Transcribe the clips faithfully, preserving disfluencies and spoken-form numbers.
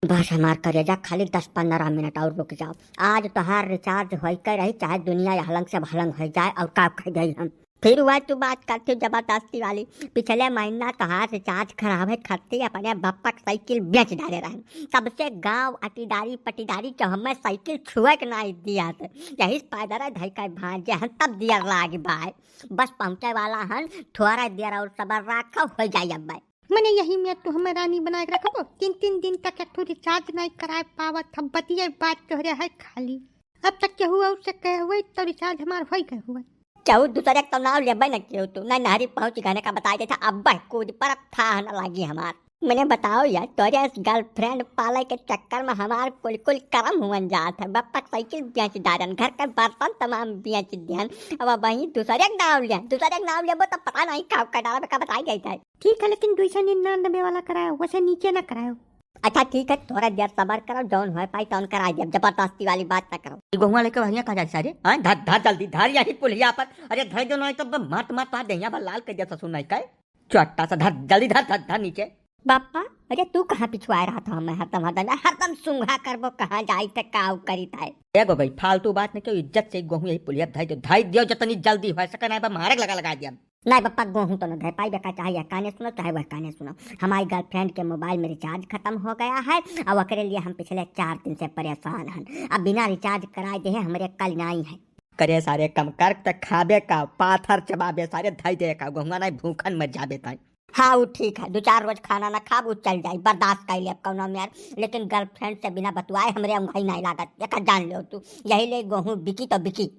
बस हमार करेजा, खाली दस पन्द्रह मिनट और रुक जाओ। आज तोहार रिचार्ज होई के रही, चाहे दुनिया हलंग से भलंग हो जाए। और का कह गई हम? फिर वह तू बात करती हो जबरदस्ती वाली। पिछले महीना तोहार रिचार्ज खराब है, खत्ती अपने बप्पक साइकिल बेच डाले रहे। तब से गांव अटीदारी पटीदारी के हमें साइकिल छुए के ना दिया थे। यही पैदल धई के भांजे हन, तब दियर लाग बाय। बस पहुँचे वाला हन, थोड़ा देर और सबर रखो, हो जाई अब। मने यही में तू हमें रानी बनाए के रखबो? तीन तीन दिन तक एक ठो रिचार्ज नहीं कराए पावत, हम बतिये बात तोहरे है खाली। अब तक केहू और से कहे हुए तो रिचार्ज हमार होई गए हुए। केहू दूसरे के तो नाव लेबे न केहू तू, नहीं नहरी पहुँच गने का बताई देता, अब कूद पर अब था न लागी हमार। मने बताओ यार, तोरे इस गर्लफ्रेंड पाले के चक्कर में हमार कुल कुल करम हुअन जात है। बप्पक साइकिल बेच डारन, घर के बर्तन तमाम बेच दियन। अब वहीं दूसरे के नाव लिया, दूसरे के नाव लेबो तो पता नहीं का का डाला का बताई गई था। ठीक है, लेकिन दो सौ निन्यानवे वाला करायो, वैसे नीचे ना करायो। अच्छा ठीक है, थोड़ा देर सबर करो, जौन होए पाई तौन कराई देब, जबरदस्ती वाली बात ना करो। ई गोहुआ लेके भैया कहाँ जाए सारे? हाँ, धर, धर जल्दी, धर यही पुलिया पर। अरे धर जो नहीं तो ब-, मात, मात, मात देहिया बा लाल कर दिया ससुर नहीं का। चट्टा सा धर, जल्दी धर, धर, धर नीचे। बापा, अरे तू कहाँ पिछुआए रहा था? मैं हरदम, हरदम, हरदम सुंघा करबो, कहाँ जाई थे, काऊ करी थे। ए गो गई, फालतू बात न क्यों, इज्जत से गोहूँ यही पुलिया धई दो, धई दियो, जतनी जल्दी हो सके, नहीं बा मारे लगा, लगा दिया। नहीं बापा, गोहूँ तो न धई पाई, बेका चाहे यह काने सुनो, चाहे वह काने सुनो। हमारी गर्लफ्रेंड के मोबाइल में रिचार्ज खत्म हो गया है, और ओकरे लिए हम पिछले चार दिन से परेशान हन। अब बिना रिचार्ज कराए देहे हमरे कल नाई है। करे सारे कम कर, त खाबे का, पाथर चबाबे सारे, धई दे का, गोहुआ नहीं भूखन मर जाबे ताई। हाँ, उ ठीक है, दो चार रोज खाना ना खाब, उ चल जाई, बर्दाश्त कर लेब कौनो मेर, लेकिन गर्लफ्रेंड से बिना बतुआए हमरे अंगई नहीं लागत, एका जान लो तू, यही ले गोहूँ बिकी तो बिकी।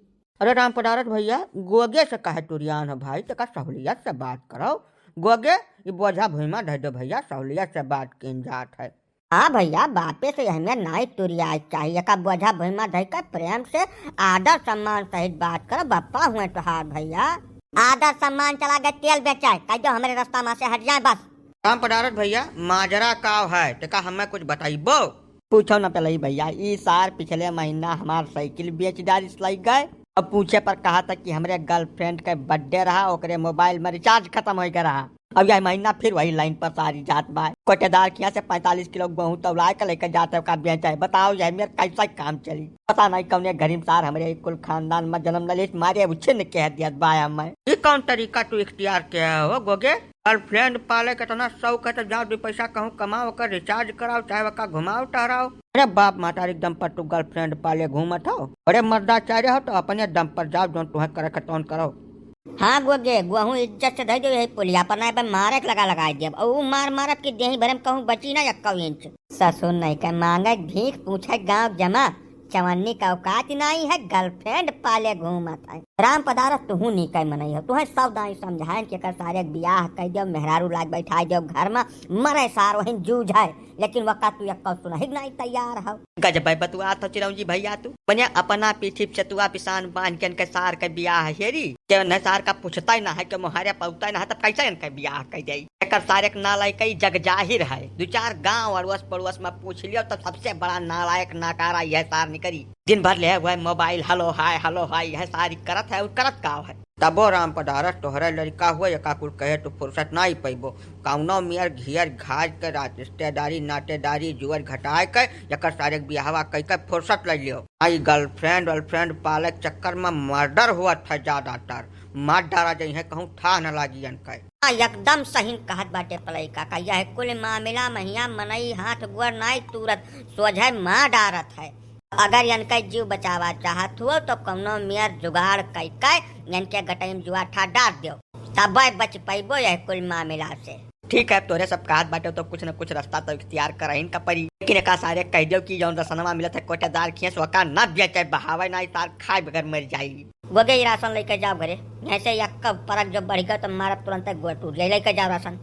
अरे राम पदारथ भैया, गोगे से काहे तुरियान है भाई, तेका सहूलियत से बात करो। गोगे, ई बोझा भुइमा धर दो भैया, सहूलियत से बात कीन जात है। हाँ भैया, बापे से यही में नाई तुरियाए चाहिए, का बोझा भुइमा धई के प्रेम से आदर सम्मान सहित बात करो, बप्पा हुए तोहार भैया। आदर सम्मान चला गए तेल बेचाए, कह दो हमरे रास्ता में से हट जाए बस। राम पदारथ भैया, माजरा का है, तेका हमें कुछ बताइबो? पूछो न पलई भैया, ई सार पिछले महीना हमार साइकिल बेच डारिस लई गए। अब पूछे पर कहा था कि हमरे गर्लफ्रेंड के बर्थडे रहा, ओकरे मोबाइल में रिचार्ज खत्म हो गया रहा। अब यह महीना फिर वही लाइन पर सारी जात बा। कोटेदार खिया से पैंतालीस किलो गोहूँ तौलाए के लेके जाते का बेचाए। बताओ यह मेर कैसा काम चली? पता नहीं कौने घड़ी में सार हमरे कुल खानदान में जन्म ले लेत, मारे उछिन्न कह दियत बा हमें। ये कौन तरीका तू इख्तियार किया हो गोगे? गर्लफ्रेंड पाले के इतना शौक है तो जाओ दो पैसा कहूँ कमाओ, ओकर रिचार्ज कराओ, चाहे ओका घुमाओ टहराओ। अरे बाप महतारी के दम पर तू गर्लफ्रेंड पाले घूमत हो? अरे मर्दा चाहे हो तो अपने दम पर जाओ, जौन तुहें करे के तौन करो। हाँ गोगे, गोहूँ इज्जत से धई दो यही पुलिया पर, नहीं बे मारे के लगा लगाई देब। और ऊ मार मारब कि देही भरे में कहूँ बची ना एक्को इंच। ससुर नहीं के मांगे भीख, पूछे गाँव जमा। चवन्नी का औकात नहीं है, गर्लफ्रेंड पाले घूमत है। राम पदारथ, तुहू नीकै मनई हो, तुहें सौ दाई समझाएन कि एकर सारे के बियाह कई दियो, मेहरारू लाग बैठाई दियो घर में, मरे सार वहीं जूझ है, लेकिन वका तू एक्को सुनही के नहीं तैयार हो। गजबै बतुआ तो चिरौंजी भैया तू, मने अपना पीठी पे चतुआ पिसान बांध के इनके सार के बियाह हेरी, के उन्हें सार का पूछता ही ना है, के मोहारे पौता ही ना है, तब कैसे इनके बियाह कई जाई? एकर सारे के नालायक ई जग जाहिर है, दो चार गांव अड़ोस पड़ोस में पूछ लियो, तब सबसे बड़ा नालायक नाकारा यह सार निकरी। दिन भर ले हुए मोबाइल, हेलो हाय, हेलो हाय, यह सारी करत है और करत का है? तबो राम पदारथ तोहरे लड़का हुआ, एका कुल कहे तो फुर्सत ना ही पैबो। कौनो मियर घियर घाज के रात रिश्तेदारी नातेदारी जुअर घटाए के एकर सारे के बियाहवा कई के फुर्सत ले लियो। आई गर्लफ्रेंड वर्लफ्रेंड पाले के चक्कर में मर्डर हुआ था ज्यादातर। मार डारा जइहे कहूँ ठाह न लागी अनके। हाँ, एकदम सही कहत बाटे पलई काका, यह कुल मामला महिया मनई हाथ गोड़ नाई तूरत, सोझे मार डारत है। अगर इनके जीव बचावा चाहत हुओ तो कौनो मेर जुगाड़ कई के इनके गटई में जुआ ठा डार दियो, तबे बच पैबो यह कुल मामला से। ठीक है, तोरे सब कहत बाटे तो कुछ न कुछ रास्ता तो इख्तियार करहिन का पड़ी, लेकिन एका सारे कह दियो कि जौन रसनवा मिलत है कोटेदार खियस ओका ना बेचे बहावे ना, ई सार खाए बगैर मर जाई। गोगे, ई राशन लेके जाओ घरे, नहीं से यक्का परक जो बढ़ गया तो मारब तुरंत गोड़ टूट जाई। लेके जाओ राशन।